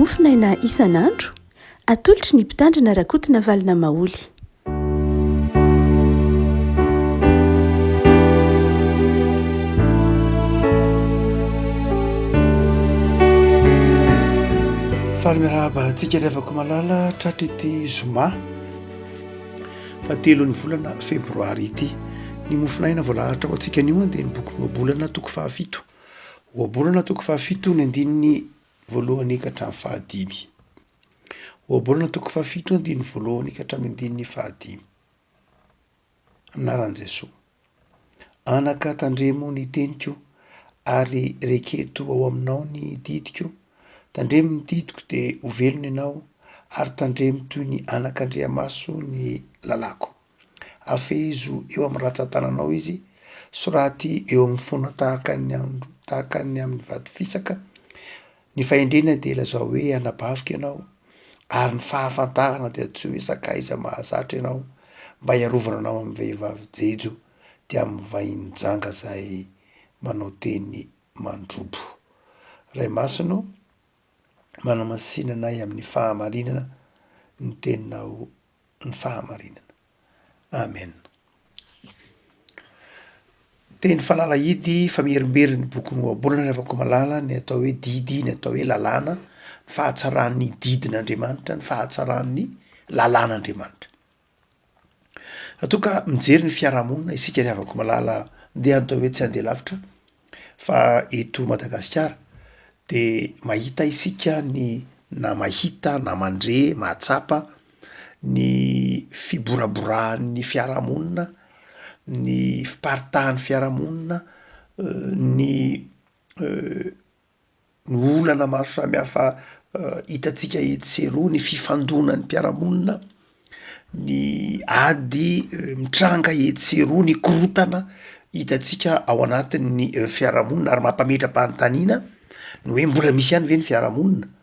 Mofonaina isan'andro, atolotry ny Mpitandrina Rakotonavalona Maholy. Faly miarahaba antsika ry havako malala tratry ity zoma fahatelon'ny volana febroary ity. Ny mofonaina voalahatra ho antsika anio dia ny boky Ohabolana toko fahafito. Ohabolana toko fahafito ny andininy voalohany ka hatramin'ny fahadimy. Ohabolana toko fahafito andininy voalohany ka hatramin'ny andininy fahadimy. Amin'ny anaran'i Jesoa. Anaka tandremo ny teniko ary reketo ao aminao ny didiko, tandremo ny didiko dia ho velona ianao ary tandremo toy ny anakandriamaso ny lalàko. Afehizo eo amin'ny ratsan-tananao izy, soraty eo amin'ny fonao tahaka ny andro tahaka ny amin'ny vato fisaka. Ny fahendrena dia lazao hoe anabaviko ianao, ary ny fahafantarana dia antsoy hoe sakaiza mahazatra ianao, mba hiarovana anao amin'ny vehivavy jejo dia amin'ny vahiny janga izay manao teny mandrobo. Ray Masina ô, manamasina anay amin'ny fahamarinana ny teninao ny fahamarinana. Amen. Teny fanalahidy famerimberin'ny bokin'ny Ohabolana ry havako malala ny atao hoe didy, ny atao hoe lalàna, ny fahatsaran'ny didin'Andriamanitra, ny fahatsaran'ny lalàn'Andriamanitra. Raha toa ka mijery ny fiarahamonina isika ry havako malala, ndeha atao hoe tsy handeha lavitra fa eto Madagasikara de mahita isika ny na mahita na mandre mahatsapa ny fiboraborahan'ny fiarahamonina, ny fiparitahan'ny fiarahamonina, ny ny olana maro samihafa hitantsika etsy sy eroa, ny fifandonan'ny mpiara-monina, ny ady mitranga etsy sy eroa, ny korontana hitantsika ao anatin'ny fiarahamonina ary mampametra-panontaniana ny hoe mbola misy ihany ve ny fiarahamonina?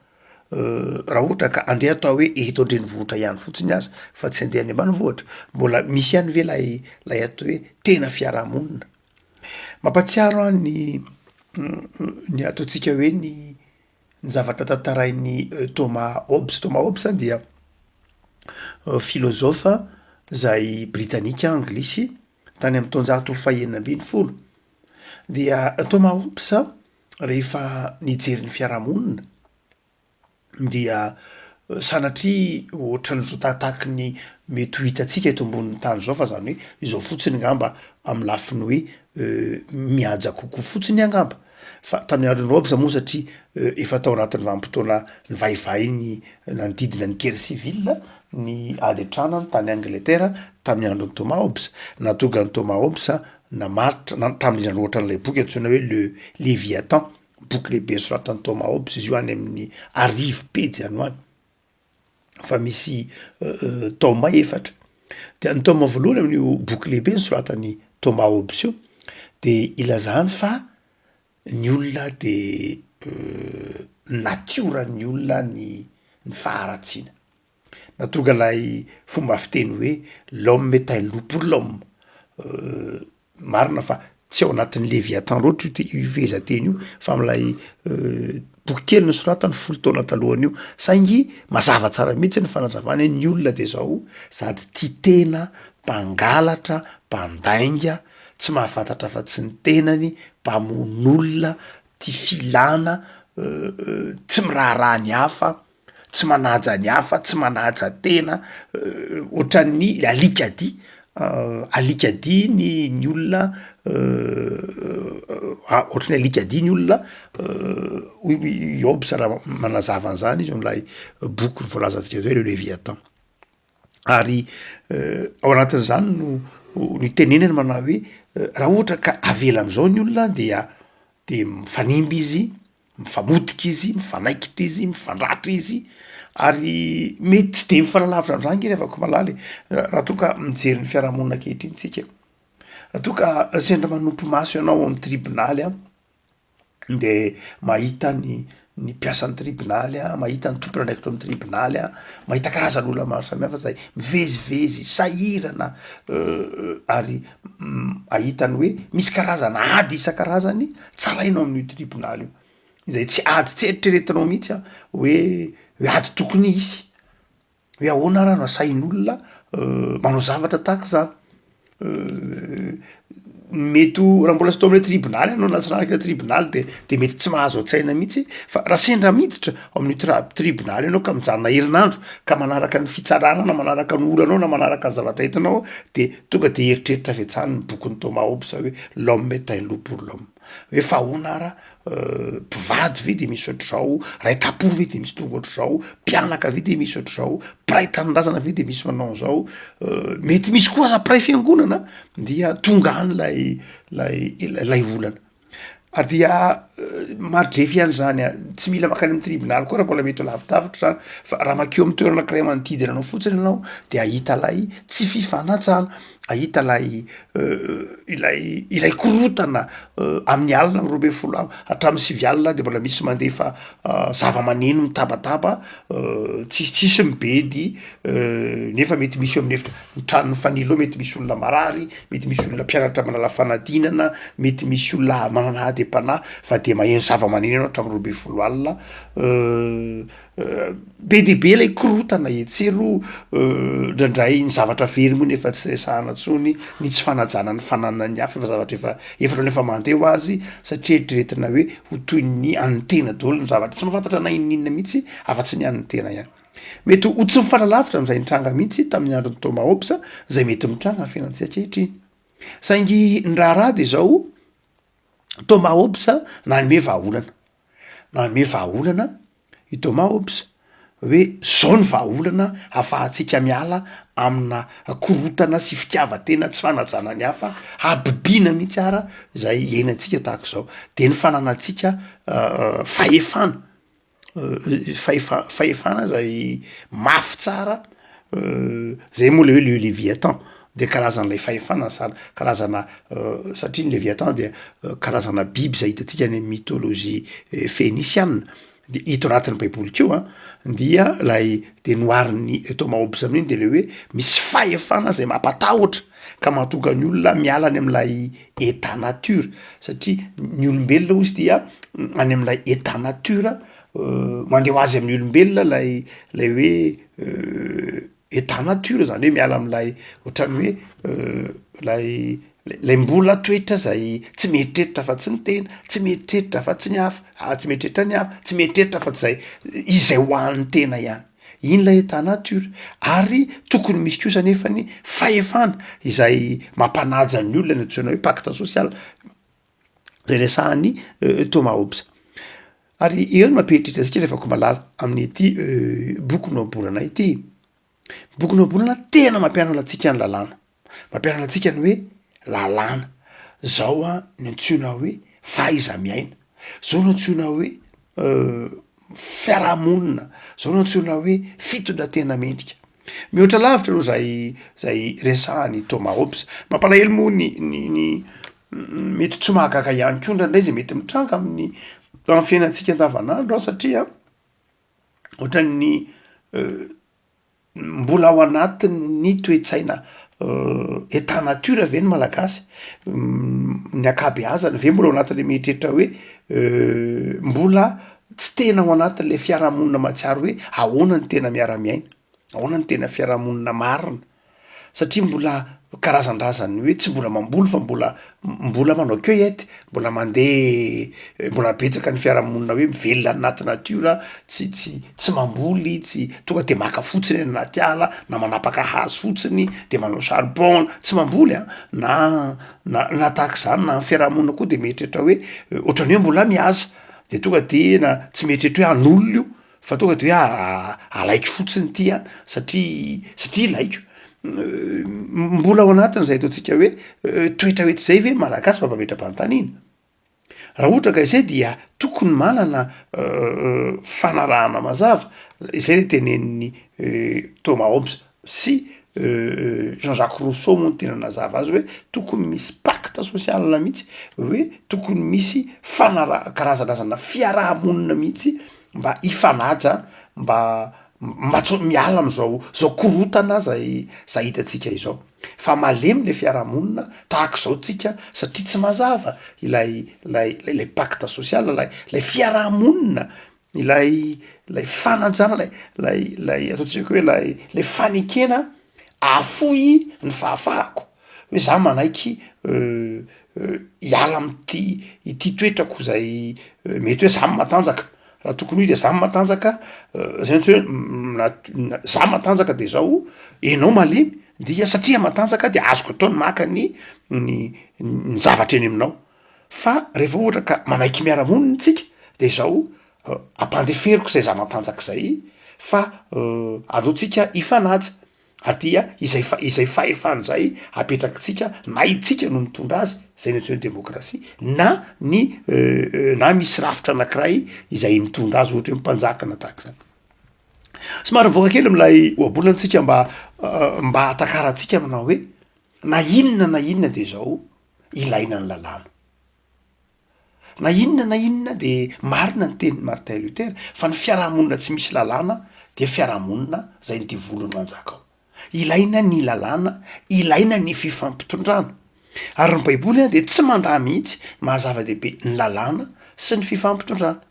Raha ohatra ka andeha atao hoe eto an-drenivohitra ihany fotsiny aza fa tsy andeha any ambanivohitra, mbola misy ihany ve lay lay atao hoe tena fiarahamonina? Mampahatsiaro ahy ny ny ataontsika hoe ny ny zavatra tantarain'i Thomas Hobbes, Thomas Hobbes dia filôzôfa zay britanika anglisy tany amin'ny taonjato fahenina ambinifolo, dia Thomas Hobbes rehefa nijery ny fiarahamonina dia sanatria ohatran'izao tahatahaky ny mety ho hitantsika eto ambonin'ny tany izao fa zany hoe izao fotsiny angamba amin'ny lafiny hoe mihaja kokoa fotsiny angamba, fa tamin'ny andron'i Hobbes moa satria efa tao anatin'ny vanim-potoana nivahivahy ny nanodidina ny guerre civile ny ady an-trano tany Angletera tamin'ny andron'i Thomas Hobbes, nahatonga an'i Thomas Hobbes namaritra na tamin'izy nanoratra an'ilay boky antsoina hoe le Léviathan Boky lehibe nosoratan'i Thomas Hobbes izy io any amin'ny arivo pejy any ho any, fa misy tôma efatra. De ny tôma voalohany amin'io boky lehibe nosoratan'i Thomas Hobbes io de ilazany fa ny olona de natioran'ny olona ny ny faharatsiana. Nahatonga ilay fomba fiteny hoe l'homme est un loup pour l'homme. Marina fa tsy ao anatin'ny Léviathan loatra io te- io fehezanteny io fa amin'ilay boky kely nosoratany folo taona talohan'io, saingy mazava tsara mihitsy ny fanazavany hoe ny olona de zao sady tia tena, mpangalatra, mpandainga, tsy mahafantatra afa-tsy ny tenany, mpamono olona, tia filana, tsy miraharaha ny hafa. tsy manaja ny hafa, tsy manaja tena, ohatran'ny alikadia, alikadia ny ny olona ohatran'ny alikadia ny olona hoy i Hobbes raha manazava an'zany izy ao am'lay boky voalazantsika teo hoe le Léviathan, ary ao anatin'zany no no itenenany manao hoe raha ohatra ka avela am'zao ny olona dia de mifanimba izy Mifamotika izy, mifanaikitra izy, mifandratra izy, ary mety tsy de mifanalavitra am'zany nge ry havako malala e, raha toa ka mijery ny fiarahamonina ankehitriny tsika, raha toa ka sendra manopy maso ianao ao amy tribonaly an, de mahita ny ny mpiasan'ny tribonaly an, mahita ny tompon'andraikitra ao amy tribonaly an, mahita karazan'olona maro samihafa zay mivezivezy, sahirana ary ahita ny hoe misy karazana ady isan-karazany tsaraina ao amin'io tribonaly io. Izay tsy ady tsy eritreretinao mihitsy an, hoe hoe ady tokony hisy. Hoe ahoana ara no asahin'olona manao zavatra tahaka izany? Mety ho raha mbola tsy tao amin'ilay tribonaly ianao na tsy nanaraka ilay tribonaly de de mety tsy mahazo an-tsaina mihitsy fa raha sendra miditra ao amin'io tra- tribonaly io ianao ka mijanona herinandro ka manaraka ny fitsarana na manaraka ny olanao na manaraka ny zavatra entinao de tonga de eritreritra avy hatrany ny bokin'i Thomas Hobbes hoe l'homme est un loup pour l'homme, hoe fa ahoana ara Mpivady ve de misy ohatr'izao, ray tampo ve de misy tonga ohatr'izao, mpianaka ve de misy ohatr'izao, mpiray tanindrazana ve de misy manao an'izao, mety misy koa aza mpiray fiangonana dia tonga any lay lay lay olana, ary dia maridrefy ihany zany a, tsy mila mankany amy tribonaly koa raha mbola mety ho lavidavitra zany fa raha mankeo amy toerana anakiray manodidina anao fotsiny ianao de ahita lay tsy fifanajana. Ahita ilay ilay ilay korontana amin'ny alina 12 hatramin'ny 9 alina de mbola misy mandefa zava-maneno mitabataba, tsisy tsisy mibedy nefa mety misy eo amin'ny efitra ny tranon'ny fanilo eo mety misy olona marary, mety misy olona mpianatra manala fanadinana, mety misy olona manana ady am-panahy fa de maheno zava-maneno ianao hatramin'ny 12 alina. Be dia be ilay korontana etsy eroa, indraindray ny zavatra very moa nefa tsy resahana intsony, ny tsy fanajana ny fananan'ny hafa efa zavatra efa efa ohatran'ny efa mandeha ho azy satria eritreretina hoe ho toy ny an'ny tena daholo ny zavatra, tsy mahafantatra na inona inona mihitsy afa-tsy ny an'ny tena ihany. Mety ho tsy mifanalavitra amin'izay nitranga mihitsy tamin'ny andron'i Thomas Hobbes izay mety mitranga amin'ny fiainantsika ankehitriny. Saingy ny raharaha dia izao, Thomas Hobbes nanome vahaolana. Nanome vahaolana i Thomas Hobbes hoe zao ny vahaolana ahafahantsika miala amina korontana sy fitiavan-tena tsy fanajana ny hafa, habibiana mihitsy ara zay iainantsika tahaka izao, de ny fananantsika fahefana. Fahefa- fahefana zay mafy tsara zay moa le hoe le leviathan de karazan'lay fahefana sahala karazana satria ny leviathan dia karazana biby zay hitantsika any amy mythologie fenisiana de hita ao anatin'ny baiboly koa an, dia lay de noharin'i Thomas Hobbes amin'iny de le hoe misy fahefana zay mampatahotra ka mahatonga ny olona miala any am'lay état nature satria ny olombelona hozy dia any am'lay état nature mandeha ho azy amin'ny olombelona lay lay hoe état nature zany hoe miala am'lay ohatran'ny hoe lay lay mbola toetra zay tsy mieritreritra afa-tsy ny tena, tsy mieritreritra afa-tsy ny hafa, tsy mieritreritra ny hafa, tsy mieritreritra afa-tsy zay izay ho an'ny tena ihany. Iny ilay état nature, ary tokony misy kosa anefa ny fahefana izay mampanaja ny olona ny antsoina hoe pacte social zay resahan'i Thomas Hobbes. Ary eo no mampieritreritra antsika ry havako malala amin'ity boky nohabolana ity. Boky nohabolana tena mampianatra antsika ny lalàna. Mampianatra antsika ny hoe lalàna. Zao an ny antsoina hoe fahaiza-miaina, zao no antsoina hoe fiarahamonina, zao no antsoina hoe fitondran-tena mendrika. Mihoatra lavitra noho zay zay resahan'i Thomas Hobbes. Mampalahelo moa ny ny ny mety tsy mahagaga ihany koa indraindray zay mety mitranga amin'ny amin'ny fiainantsika andavanandro an satria ohatran'ny Mbola ao anatin'ny toe-tsaina état nature ve ny malagasy? Ny ankabeazany ve mbola ao anatin'le mieritreritra hoe mbola tsy tena ao anatin'le fiarahamonina mahatsiaro hoe ahoana ny tena miara-miaina, ahoana ny tena fiarahamonina marina? Satria mbola karazandrazan'ny hoe tsy mbola mamboly fa mbola mbola manao cueillette, mbola mandeha mbola betsaka ny fiarahamonina hoe mivelona any anaty natiora, tsy tsy tsy mamboly, tsy tonga de maka fotsiny any anaty ala na manapaka hazo fotsiny de manao charbon, tsy mamboly an, na na na tahak'izany na ny fiarahamonina koa de mieritreritra hoe ohatran'ny hoe mbola mihaza, de tonga de na tsy mieritreritra hoe an'olona io Fa tonga de hoe alaiko fotsiny ity an, satria satria ilaiko. Mbola ao anatin'izay ataontsika hoe toetra hoe tsy zay ve ny malagasy mba mametra-panontaniana? Raha ohatra ka izay dia tokony manana fanarahana mazava, izay le tenenin'i Thomas Hobbes sy Jean Jacques Rousseau moa no tena nazava azy hoe tokony misy pacte social mihitsy hoe tokony misy fanaraha- karazandrazana fiarahamonina mihitsy mba hifanaja mba. Mba tsy miala am'zao zao korotana zay zay hitantsika izao. Fa malemy le fiarahamonina tahaka izao tsika satria tsy mazava ilay ilay ilay pacte social, ilay ilay fiarahamonina, ilay ilay fanajana, ilay ilay ilay ataontsika hoe ilay ilay fanekena ahafoy ny fahafahako hoe za manaiky hiala am'ty ity toetrako zay mety hoe za matanjaka. Raha tokony ho izy de za matanjaka, zay ny antsoina hoe za matanjaka de zao, enao malemy dia satria matanjaka de azoko atao ny maka ny ny ny zavatra eny aminao, fa rehefa ohatra ka manaiky miara-monina tsika de zao ampandeferiko zay za matanjaka zay fa aleo tsika hifanaja. Ary dia izay fa- izay fahefana izay apetrakitsika na itsika no mitondra azy, zay no antsoina hoe demokrasia, na ny na misy rafitra anakiray izay mitondra azy ohatra hoe mpanjaka na tahaka izany. Somary mivoaka kely am'lay ohabolana tsika mba mba hahatakarantsika manao hoe na inona na inona de zao ilaina ny lalàna. Na inona na inona de marina ny tenin'i Martin Luther fa ny fiarahamonina tsy misy lalàna dia fiarahamonina zay ny devoly no manjaka ao. Ilaina ny lalàna, ilaina ny fifampitondrana. Ary ny baiboly dia tsy mandà mihitsy ny maha zava-dehibe ny lalàna sy ny fifampitondrana.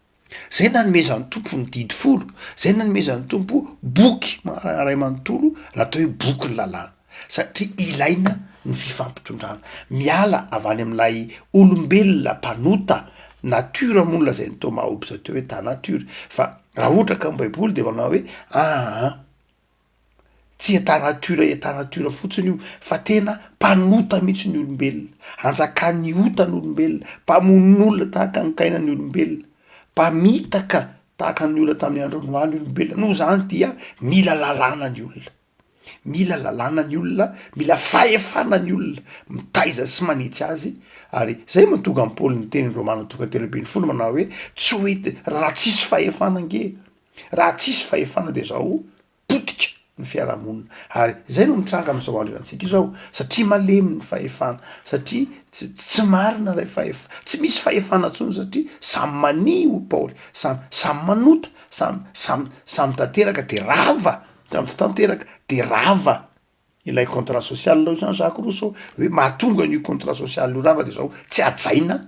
Zay nanomezan'ny Tompo ny didy folo, zay nanomezan'ny Tompo boky iray manontolo natao hoe bokin'ny lalàna, satria ilaina ny fifampitondrana. Miala avy any amin'ilay olombelona mpanota, nature moa no lazain'i Thomas Hobbes teo hoe ta nature, fa raha ohatra ka ny baiboly de manao hoe aa. Tsy état nature état nature fotsiny io fa tena mpanota mihitsy ny olombelona, anjakan'ny ota ny olombelona, mpamono olona tahaka ny Kaina ny olombelona, mpamitaka tahaka ny olona tamin'ny andron'i Noa ny olombelona, noho izany dia mila lalàna ny olona, mila lalàna ny olona, mila fahefana ny olona mitaiza sy manitsy azy, ary zay mahatonga an'i Paoly niteny Romana toko 13 manao hoe tsy hoe raha tsisy fahefana ange Raha tsisy fahefana dia zao potika ny fiarahamonina ary zay no mitranga am'zao andro iainantsika izao satria malemy ny fahefana satria tsy tsy marina lay fahefa- tsy misy fahefana ntsony satria samy mania hoy Paoly, samy samy manota, samy samy samy tanteraka de rava, samy tsy tanteraka de rava ilay contrat social hoy Jean Jacques Rousseau hoe mahatonga an'io contrat social io rava de zao tsy hajaina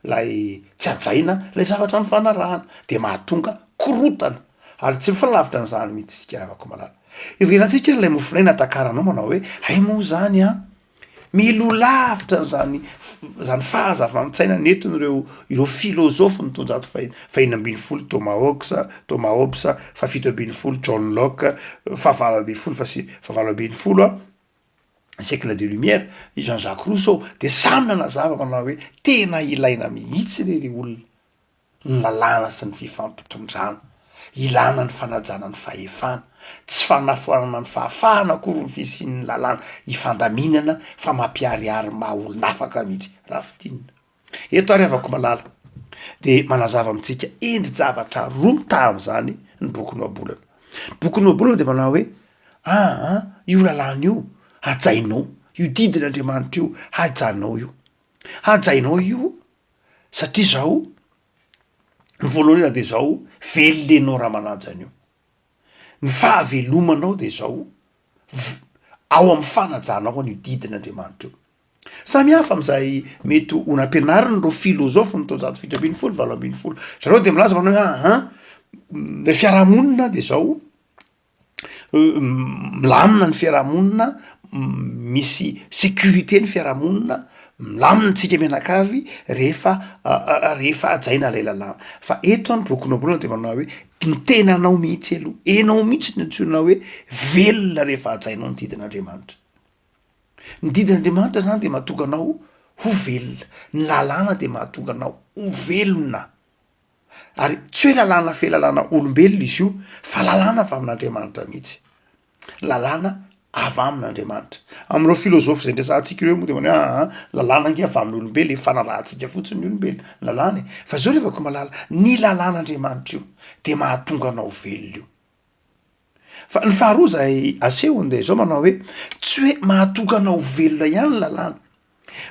lay tsy hajaina lay zavatra nifanarahana de mahatonga korotana ary tsy mifalavitra an'izany mihitsy isika ravako malala. Ivelantsika ary lay mofonaina takaranao manao hoe hay moa zany an! Miloha lavitra an'izany zany fahazavan-tsaina nentin'ireo ireo filôzôfin'ny taonjato fahenina ambin'ny folo Thomas Hobbes, Thomas Hobbes, faha-17 John Locke, faha-18 fahasi- faha-18 an, siècle des lumières, i Jean Jacques Rousseau, de samy nanazava manao hoe tena ilaina mihitsy re ry olona ny lalàna sy ny fifampitondrana, ilana ny fanajana ny fahefana, tsy fanafoanana ny fahafahana akory ny fisian'ny lalàna ifandaminana fa mampiharihary ny maha olon'afaka mihitsy raha fintinina. Eto ary havako malala dia manazava amintsika endri-javatra roa mitaha amin'izany ny bokin'ny ohabolana. Ny bokin'ny ohabolana dia manao hoe aa io lalàna io hajainao, io didin'Andriamanitra io hajanao io, hajainao io Satria zao, ny voalohany indrindra de zao, velona enao raha manaja an'io. Ny fahavelomanao de zao, v- ao amin'ny fanajanao an'io didin'Andriamanitra io. Samy hafa am'zay mety ho nampianarin'ireo filôzôfa ny taonjato 17, 18. Zareo de milaza manao hoe aha, le fiarahamonina de zao, Milamina ny fiarahamonina, misy sécurité ny fiarahamonina, milamina tsika mianakavy rehefa rehefa hajaina lay lalàna, fa eto an ny boky Nobolana de manao hoe ny tenanao mihitsy aloha, enao mihitsy no antsoina hoe velona rehefa hajainao ny didin'Andriamanitra, ny didin'Andriamanitra zany de mahatonga anao ho velona, ny lalàna de mahatonga anao ho velona. Ary tsy hoe lalàna fe lalàna olombelona izy io fa lalàna avy amin'Andriamanitra mihitsy. Lalàna avy amin'Andriamanitra. Amin'ireo filôzôfy izay niresahantsika ireo moa de manao hoe aa lalàna ange avy amin'ny olombelona e, ifanarahantsika fotsiny ny olombelona, ny lalàna e. Fa zao ry havako malala, ny lalàn'Andriamanitra io de mahatonga anao velona io. Fa ny faharoa izay asehony de zao manao hoe tsy hoe mahatonga anao velona ihany ny lalàna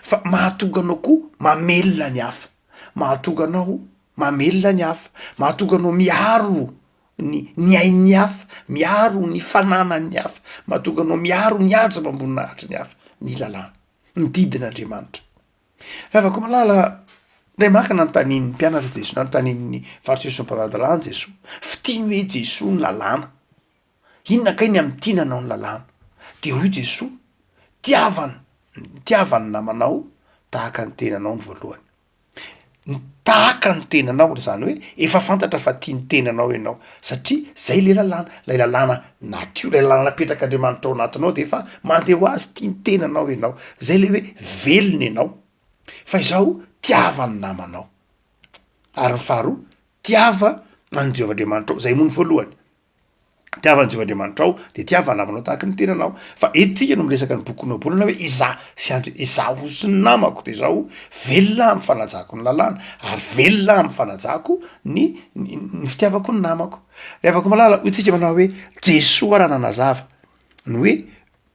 fa mahatonga anao koa mamelona ny hafa, mahatonga anao mamelona ny hafa, mahatonga anao miaro. ny ny ain'ny hafa, miaro ny fananan'ny hafa, mahatonga anao miaro ny haja amam-boninahitry ny hafa ny lalàna, ny didin'Andriamanitra. Ravako malala, indray maka nanontanian'ny mpianatra Jesoa, nanontanian'ny Fariseo sy ny mpanara-dalàna Jesoa, f'tiany hoe Jesoa ny lalàna, inona kay ny hamintinanao ny lalàna? De hoy Jesoa, tiava tiava ny namanao tahaka ny tenanao ny voalohany. Ny tahaka ny tenanao, izany hoe efa fantatra fa tia ny tenanao ianao, satria zay le lalàna, lay lalàna natiora, lay lalàna napetrak'Andriamanitra ao anatinao de efa mandeha ho azy tia ny tenanao ianao, zay le hoe velona ianao, fa izao tiava ny namanao, ary ny faharoa tiava an'i Jehovah Andriamanitrao, zay moa ny voalohany. Tiava an'i Jehovah Andriamanitrao, dia tiava ny namanao tahaka ny tenanao. Fa eto tsika no miresaka ny bokin'ny Ohabolana hoe izaho sy Andri-, izaho sy ny namako dia izao, velona amin'ny fanajako ny lalàna, ary velona amin'ny fanajako ny ny ny fitiavako ny namako. Ry havako malala, hoy tsika manao hoe Jesoa raha nanazava ny hoe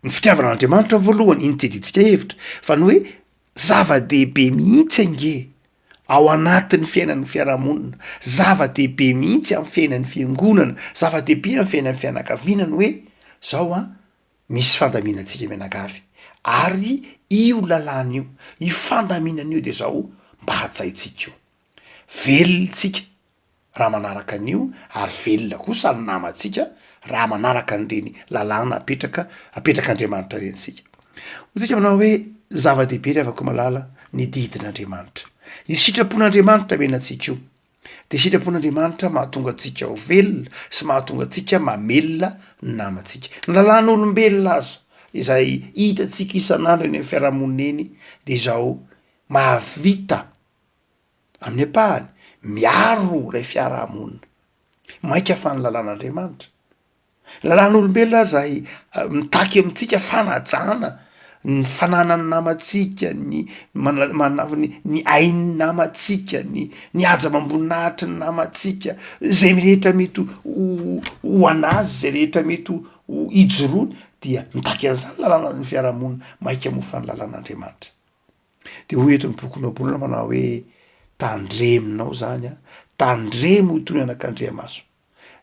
ny fitiavana an'Andriamanitra voalohany, iny tsy iadiantsika hevitra, fa ny hoe zava-dehibe mihitsy ange ao anatin'ny fiainan'ny fiarahamonina, zava-dehibe mihitsy amin'ny fiainan'ny fiangonana, zava-dehibe amin'ny fiainan'ny fianakaviana ny hoe zao an, misy fandaminantsika mianakavy, ary io lalàna io, io fandaminana io de zao mba hajaintsika io, velona tsika raha manaraka an'io ary velona kosa ny namantsika raha manaraka an'ireny lalàna apetraka apetrak'Andriamanitra ireny isika. Hoy tsika manao hoe zava-dehibe ry havako malala ny didin'Andriamanitra. Io sitrapon'Andriamanitra omena antsika io dia sitrapon'Andriamanitra mahatonga antsika ho velona sy mahatonga antsika mamelona ny namantsika. Ny lalàn'olombelona aza izay hitantsika isan'andro eny amin'ny fiarahamonina eny dia izao mahavita Amin'ny ampahany, miaro ilay fiarahamonina. Mainka fa ny lalàn'Andriamanitra. Ny lalàn'olombelona aza mitaky amintsika fanajana ny fananan'ny namantsika, ny mana- mana- ny ny ain'ny namantsika, ny ny haja amam-boninahitry ny namantsika, zay rehetra mety ho ho an'azy, zay rehetra mety ho ho ijoroany dia mitaky an'izany lalànan'ny fiarahamonina, mainka moa fa ny lalàn'Andriamanitra. De hoy eto ny bokin'ny Ohabolana manao hoe, tandremonao zany an, tandremo ho toy ny anakandriamaso.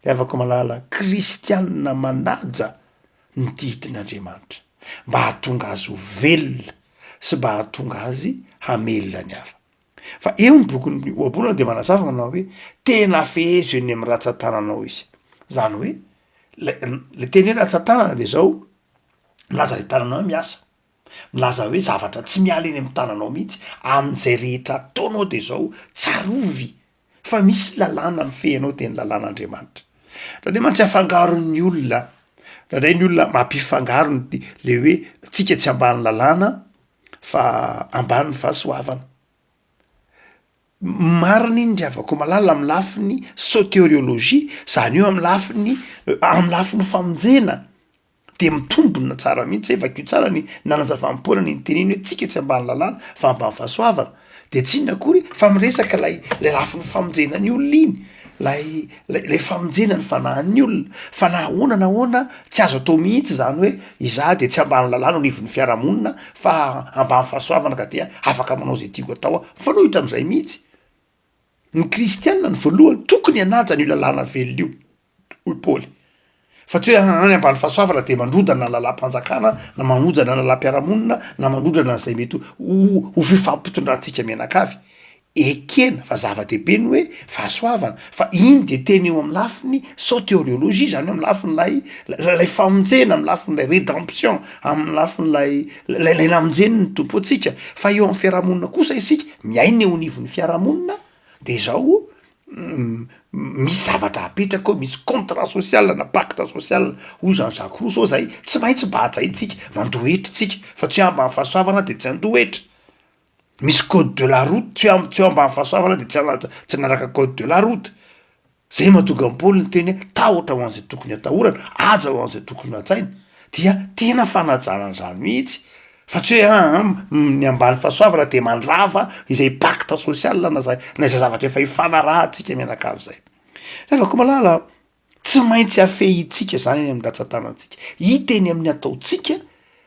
Ry havako malala, kristianina manaja ny didin'Andriamanitra, mba hahatonga azy ho velona sy mba hahatonga azy hamelona ny hafa. Fa eo ny bokin'ny Ohabolana de manazava manao hoe, tena fehezo eny amin'ny ratsan-tananao izy. Zany hoe, le le teny hoe ratsan-tanana de zao, milaza le tananao hoe miasa. Milaza hoe zavatra tsy miala eny amin'ny tananao mihitsy, amin'izay rehetra ataonao dia izao, tsarovy fa misy lalàna mifehy anao dia ny lalàn'Andriamanitra. Indraindray mantsy afangaron'ny olona, indraindray ny olona mampifangaro ny le hoe tsika tsy ambany lalàna fa ambany fahasoavana. Marina iny ry havako malala amin'ny lafiny soteriologie, zany hoe amin'ny lafiny amin'ny lafiny famonjena. De mitombina tsara mihitsy zay, vakio tsara ny nanazavan'i Paoly an'iny teny iny hoe tsika tsy ambany lalàna fa ambany fahasoavana, de tsy inona akory fa miresaka lay lay lafiny famonjena ny olona iny, lay lay lay famonjena ny fanahin'ny olona, fa na ahoana na ahoana tsy azo atao mihitsy zany hoe izaho de tsy ambany lalàna eo anivon'ny fiarahamonina fa ambany fahasoavana ka dia afaka manao zay tiako atao aho, mifanohitra am'zay mihitsy, ny kristianina ny voalohany tokony hanaja an'io lalàna velona io. hoy Paoly. Fa tsy hoe any ambany fahasoavana dia mandrodana ny lalàm-panjakana na manondrana ny lalàm-piarahamonina na mandrodrana an'izay mety ho ho fifampitondrantsika mianakavy. Ekena fa zava-dehibe ny hoe fahasoavana fa iny dia tena eo amin'ny lafiny soteriologie, izany hoe amin'ny lafin'ilay ilay famonjena, amin'ny lafin'ilay rédemption, amin'ny lafin'ilay ilay ilay namonjen'ny Tompo antsika. Fa eo amin'ny fiarahamonina kosa isika, miaina eo anivon'ny fiarahamonina dia izao misy zavatra apetraka ao, misy contrat social na pacte social hoy Jean Jacques Rousseau zay tsy maintsy mba hajaintsika, mandoa hetra tsika fa tsy hoe ambany fahasoavana de tsy handoa hetra, misy code de la route tsy hoe tsy hoe ambany fahasoavana de tsy hanaja tsy hanaraka code de la route, zay mahatonga an'i Paoly niteny hoe tahotra ho an'izay tokony hatahorana, haja ho an'izay tokony hajaina, dia tena fanajana an'izany mihitsy Fa tsy hoe aa ny ambany fahasoavana de mandrava izay pacte social na zay na izay zavatra efa ifanarahantsika mianakavy zay. Ravako malala, tsy maintsy afehintsika zany eny amin'ny ratsan-tanantsika, hita eny amin'ny ataontsika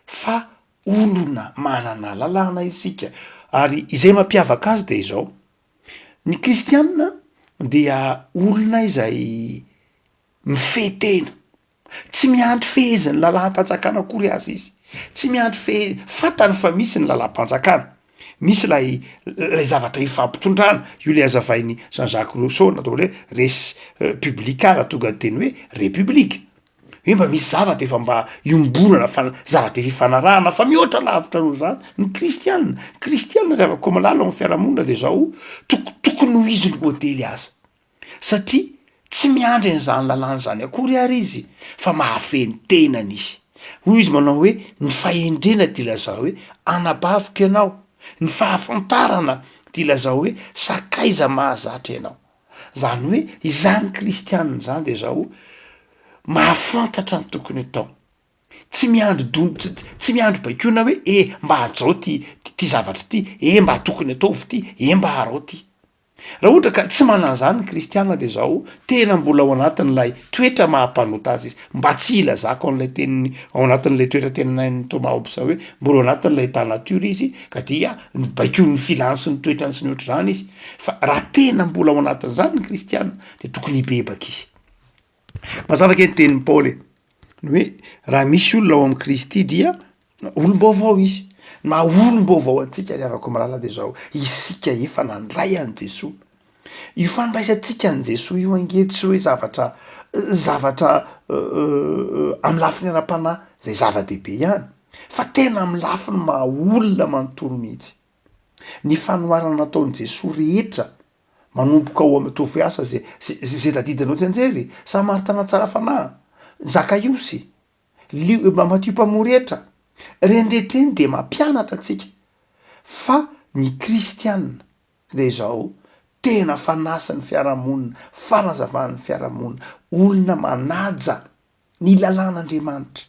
fa olona manana lalàna isika, ary izay mampiavaka azy de izao, ny kristianina dia olona izay. Mifehy tena. Tsy miandry fehezin'ny lalàm-panjakana akory aza izy. Tsy miandry fehe, fantany fa misy ny lalàm-panjakana. Misy ilay ilay zavatra ifampitondrana, io ilay hazavain'i Jean Jacques Rousseau natao hoe res publica nahatonga ny teny hoe république. Hoe mba misy zavatra efa mba iombonana fa zavatra efa ifanarahana fa mihoatra lavitra noho izany ny kristiana. Ny kristiana ry havako malala ao amin'ny fiarahamonina dia izao, toko- tokony ho izy no modely aza. Satria tsy miandry an'izany lalàna izany akory ary izy fa mahafehy ny tenany izy. Hoy izy manao hoe, ny fahendrena dia lazao hoe anabaviko ianao, ny fahafantarana dia lazao hoe sakaiza mahazatra ianao. Izany hoe izany kristianina izany dia izao, mahafantatra ny tokony atao. Tsy miandry don- tsy miandry baikoana hoe e mba hajao ty ty zavatra ity, e mba tokony ataovy ity, e mba harao ty. Raha ohatra ka tsy manana an'izany ny kristiana dia izao, tena mbola ao anatin'ilay toetra maha mpanota azy izy. Mba tsy hilazako an'ilay teniny ao anatin'ilay toetra tenenin'i Thomas Hobbes hoe mbola ao anatin'ilay état nature izy ka dia baikoin'ny filany sy ny toetrany sy ny ohatr'izany izy. Fa raha tena mbola ao anatin'izany ny kristiana dia tokony hibebaka izy. Mazava ange ny tenin'i Paoly e, ny hoe raha misy olona ao amin'i Kristy dia olom-baovao izy. Ny maha olom-baovao antsika ry havako malala dia izao, isika efa nandray an'i Jesoa. Io fandraisantsika an'i Jesoa io ange tsy hoe zavatra zavatra amin'ny lafiny ara-panahy izay zava-dehibe ihany fa tena amin'ny lafiny maha olona manontolo mihitsy. Ny fanoharana nataon'i Jesoa rehetra Manomboka ao amin'ny ataovy asa ze ze ze tadidinao tsianjery, Samaritana tsara fanahy, Zakaiosy, Lio Matio mpamory hetra, ireny rehetra ireny dia mampianatra antsika fa ny kristiana dia izao tena fanasan'ny fiarahamonina, fanazavan'ny fiarahamonina, olona manaja ny lalàn'Andriamanitra,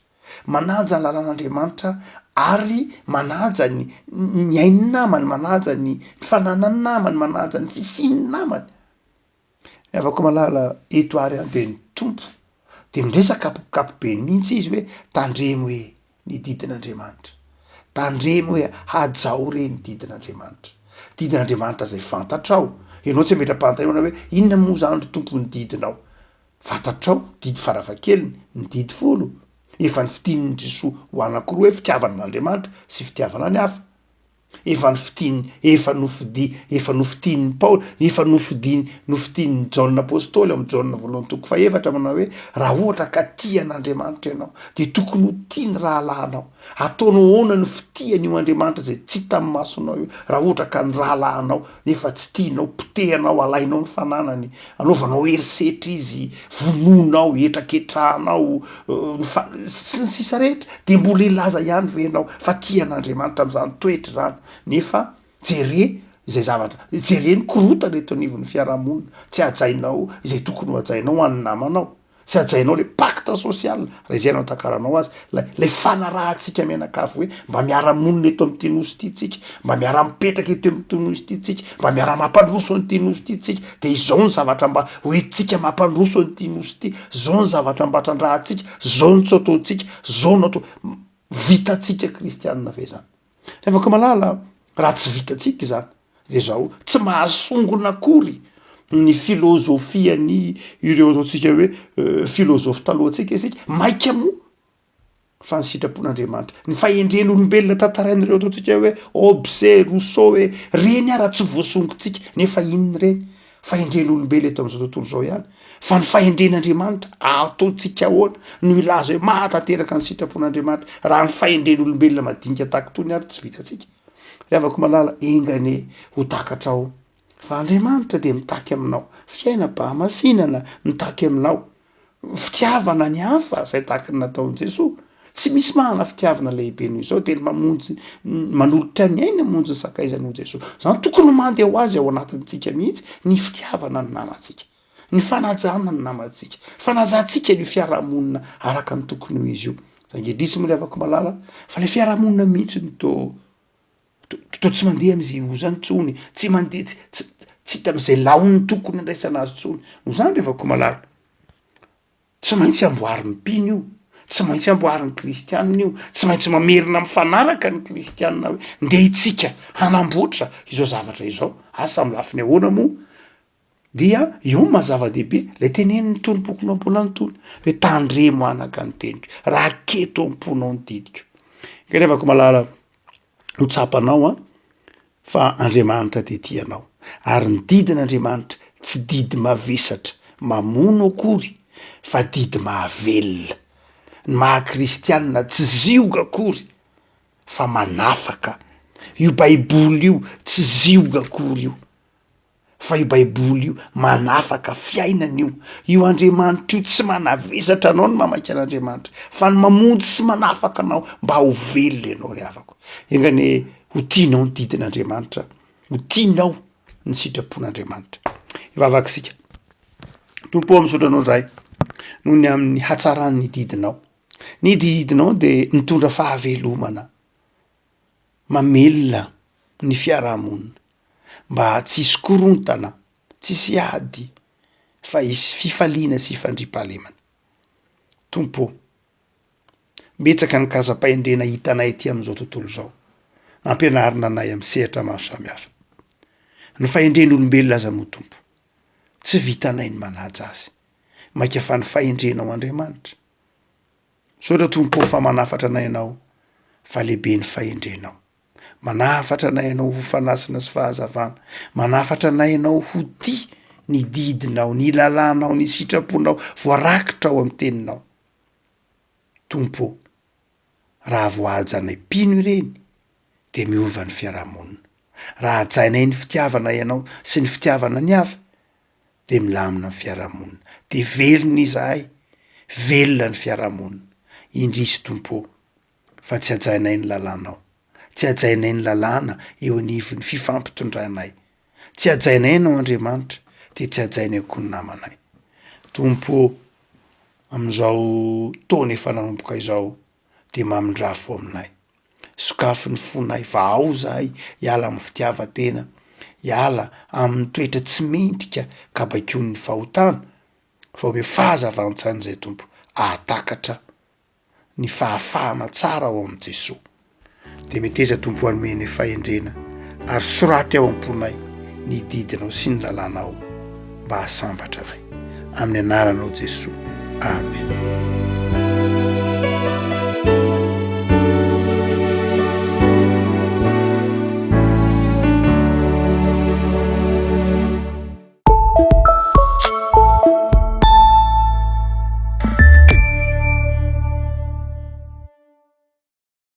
manaja ny lalàn'Andriamanitra ary manaja ny ny ain'ny namany, manaja ny fananan'ny namany, manaja ny fisian'ny namany. Ny havako malala eto ary an dia ny Tompo dia miresaka ankapobeny mihitsy izy hoe tandremo e ny didin'Andriamanitra, tandremo hoe hajao re ny didin'Andriamanitra, didin'Andriamanitra izay fantatrao, ianao tsy hametra-panontaniana hoe inona moa izany ry Tompo ny didinao, Fantatrao, didy farafahakeliny, ny didy folo? Efa nofintinin'i Jesoa ho anankiroa hoe fitiavana an'Andriamanitra sy fitiavana ny hafa. Efa nofintiny, efa nofidi, efa nofintinin'i Paoly, efa nofidiny, nofintinin'i Jaona Apostoly ao amin'ny Jaona voalohany toko fahefatra manao hoe raha ohatra ka tia an'Andriamanitra ianao dia tokony ho tia ny rahalahinao. Ataonao ahoana no fitia an'io Andriamanitra izay tsy hitan'ny masonao io raha ohatra ka ny rahalahinao nefa tsy tianao, potehanao, alainao ny fananany, anaovanao herisetra izy, vonoinao, hetraketrahanao, ny fa- sy ny sisa rehetra, dia mbola hilaza ihany ve ianao fa tia an'Andriamanitra amin'izany toetra izany nefa jere izay zavatra, jere ny korontana eto anivon'ny fiarahamonina, tsy hajainao izay tokony ho hajainao ho an'ny namanao. Tsy hajainao le pacte social raha izay no atakaranao azy, lay lay fanarahantsika mianakavy hoe mba miara-monina eto amin'ity nosy ity tsika, mba miara-mipetraka eto amin'ity nosy ity tsika, mba miara-mampandroso an'ity nosy ity tsika, de izao ny zavatra mba hoentintsika mampandroso an'ity nosy ity, zao ny zavatra mba trandrahantsika, zao no tsy ataontsika, zao no atao, vitantsika kristianina ve zany? Ry havako malala a, raha tsy vitantsika izany de zao, tsy mahasongona akory ny filôzôfian'ny ireo ataontsika hoe filôzôfy talohantsika isika, maika moa fa ny sitrapon'Andriamanitra, ny fahendren'olombelona tantarain'ireo ataontsika hoe Hobbes e, Rousseau e, reny ara tsy voasongontsika, nefa inona ireny? Fahendren'olombelona eto amin'izao tontolo izao ihany, fa ny fahendren'Andriamanitra, ataontsika ahoana no hilaza hoe mahatanteraka ny sitrapon'Andriamanitra raha ny fahendren'olombelona madinika tahaka itony ary tsy vitantsika? Ry havako malala, enga anie ho takatrao fa Andriamanitra dia mitaky aminao fiainam-pahamasinana, mitaky aminao Fitiavana ny hafa izay tahaka ny nataon'i Jesoa. Tsy misy manana fitiavana lehibe noho izao dia ny mamonjy, manolotra ny ainy hamonjy ny sakaizany hoy Jesoa. Izany tokony ho mandeha ho azy ao anatintsika mihitsy ny fitiavana ny namantsika, ny fanajana ny namantsika, fanajantsika an'io fiarahamonina araka ny tokony ho izy io. Saingy indrisy moa ry havako malala fa ilay fiarahamonina mihitsy no toa toa tsy mandeha amin'izay ozany intsony, tsy mandeha tsy tsy tsy hita amin'izay laoniny tokony handraisana azy intsony. Noho izany ry havako malala, tsy maintsy amboarin'ny mpino io, tsy maintsy amboarin'ny kristianina io, tsy maintsy mamerina mifanaraka ny kristianina hoe ndeha itsika hanamboatra izao zavatra izao, asa amin'ny lafiny ahoana moa? Dia eo no maha zava-dehibe ilay tenenin'ny tonom-pokonao mbola nitony hoe tandremo anaka ny teniko, raketo am-ponao ny didiko. Ka ry havako malala, ho tsapanao an, fa Andriamanitra dia tia anao, ary ny didin'Andriamanitra tsy didy mavesatra mamono akory fa didy mahavelona. Ny maha kristianina tsy zioga akory fa manafaka. Io baiboly io tsy zioga akory io. Fa io baiboly io manafaka fiainana io, io Andriamanitra io tsy manavesatra anao ny mamaky an'Andriamanitra fa ny mamonjy sy manafaka anao mba ho velona ianao ry havako. Enga anie ho tianao ny didin'Andriamanitra, ho tianao ny sitrapon'Andriamanitra. Hivavaka isika. Tompo ô misaotra anao zahay noho ny amin'ny hatsaran'ny didinao. Ny didinao dia nitondra fahavelomana, mamelona ny fiarahamonina. mba tsy hisy korontana, tsy hisy ady, fa hisy fifaliana sy fandriampahalemana. Tompo ô, betsaka ny karazam-pahendrena hitanay ety amin'izao tontolo izao, nampianarina anay amin'ny sehatra maro samihafa. Ny fahendren'olombelona aza moa Tompo, tsy vitanay ny manaja azy, mainka fa ny fahendrenao Andriamanitra. Misaotra Tompo ô fa manafatra anay Ianao, fa lehibe ny fahendrenao. Manafatra anay Ianao ho fanasina sy fahazavana. Manafatra anay Ianao ho tia ny didinao, ny lalànao, ny sitraponao voarakitra ao amin'ny teninao. Tompo ô, raha voahajanay mpino ireny dia miova ny fiarahamonina. Raha hajainay ny fitiavana Ianao sy ny fitiavana ny hafa dia milamina ny fiarahamonina. Dia velona izahay, velona ny fiarahamonina. Indrisy Tompo ô. fa tsy hajainay ny lalànao, tsy hajainay ny lalàna eo anivon'ny fifampitondranay, tsy hajainay Ianao Andriamanitra, dia tsy hajainay koa ny namanay. Tompo ô, amin'izao taona efa nanomboka izao, dia mamindrà fo aminay. Sokafy ny fonay, vahao izahay hiala amin'ny fitiavan-tena, hiala amin'ny toetra tsy mendrika ka baikoin'ny fahotana, fa omeo fahazavan-tsaina izay Tompo ahatakatra ny fahafahana tsara ao amin'i Jesoa. Dia meteza Tompo hanome ny fahendrena ary soraty ao am-ponay ny didinao sy ny lalànao mba hahasambatra anay. Amin'ny anaranao Jesoa. Amen.